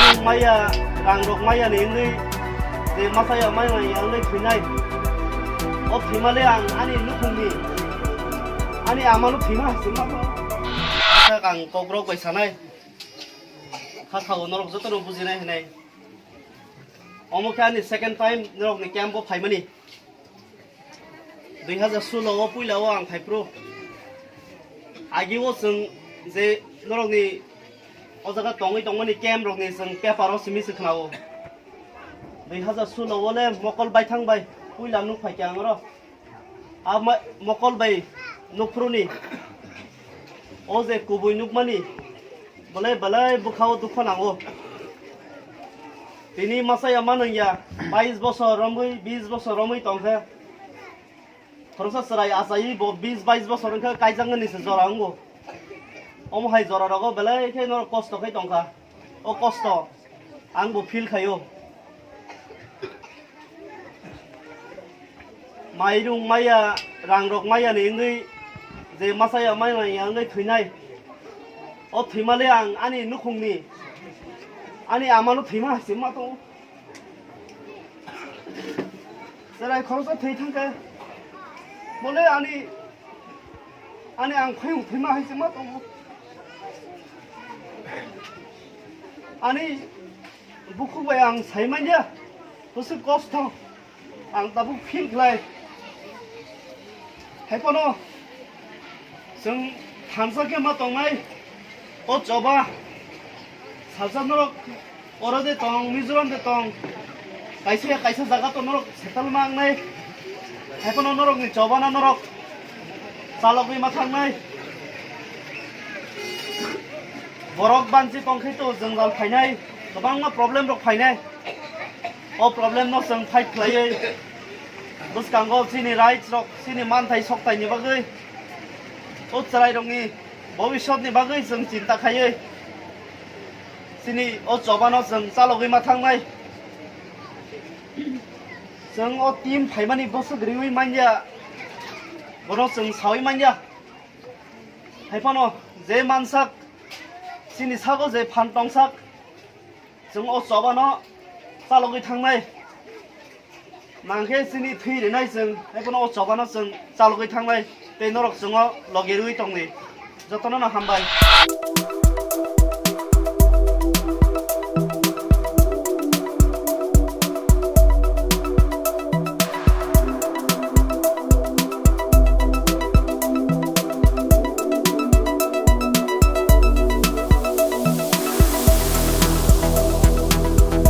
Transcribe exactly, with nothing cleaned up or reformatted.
Maya, rang rok maya ni wngwi, je masa ya maya ya wngwi thwinai. O thwimale ang ani nukhungni, ani amano thwima hai se ma. Ang kok rok bai sanai. Kha khao norok joto no bujinai hinai. Omo khe ani second time norok ni camp o phaimani. Dui hajar sulo o puila o ang phai phuru. Agi o chwng je norok ni o jaga tongwi tongmani camp rok ni chwng paper o simi se khna o. Dui hajar sulo o le mokol baithang bai puila nuk phai khe ang oro. A ma-, mokol bai nukphuru ni o je kubui nukmani, belai belai bwkha o dukho nango. Tini masa ya manung ya, bais bosor romwi, bis bosor romwi tongkha. Khoroksa chwrai achaiwi bo bis bais bosor wngkha, kaijaknani se jora wngo. Omo hai jora rogo belai khe norok kosto khe tongkha. O kosto ang bo feel khaio. Mairung maya, rang rok maya ni wngwi je masa ya maya ya wngwi thwinai. O thwimale ang ani nukhungni, ani amano thwima hai se ma tongo. Chwrai khoroksa thwi thangkhe, bole ani, ani ang khoyung thwima hai se ma tongo. Ani bukhuk bai ang sai manya, bwswk kosto ang tabuk feel khlai. Hai phano chwng thansa khe ma tongnai o choba salsa norok. Oro de tong, Mizoram de tong, kaisa ya kaisa jaga to norok settle ma wngnai. Hai phano norok ni chobana norok chalogwi ma thangnai. Borok banchi tong khe to jwngjal phainai, kwbangma problem rok phainai. O problem no chwng fight khlaiwi bwskango chini rights rok, chini manthai sokthai ni bagwi, o chwrai rok ni bobiswt ni bagwi chwng chinta khaiwi. Chini o chobano chwng chalogwi ma thangnai. Chwng o team phaimani bwswk riwi manya, bono chwng sawi manya. Hai phano je mansak, chini sago je phan tongsak, chwng o chobano chalogwi thangnai. Nangkhe chini thwi rinai chwng, hai phano o chobano chwng chalogwi thangnai, tei norok chwngo logi rwi tongni. Jotono no hambai.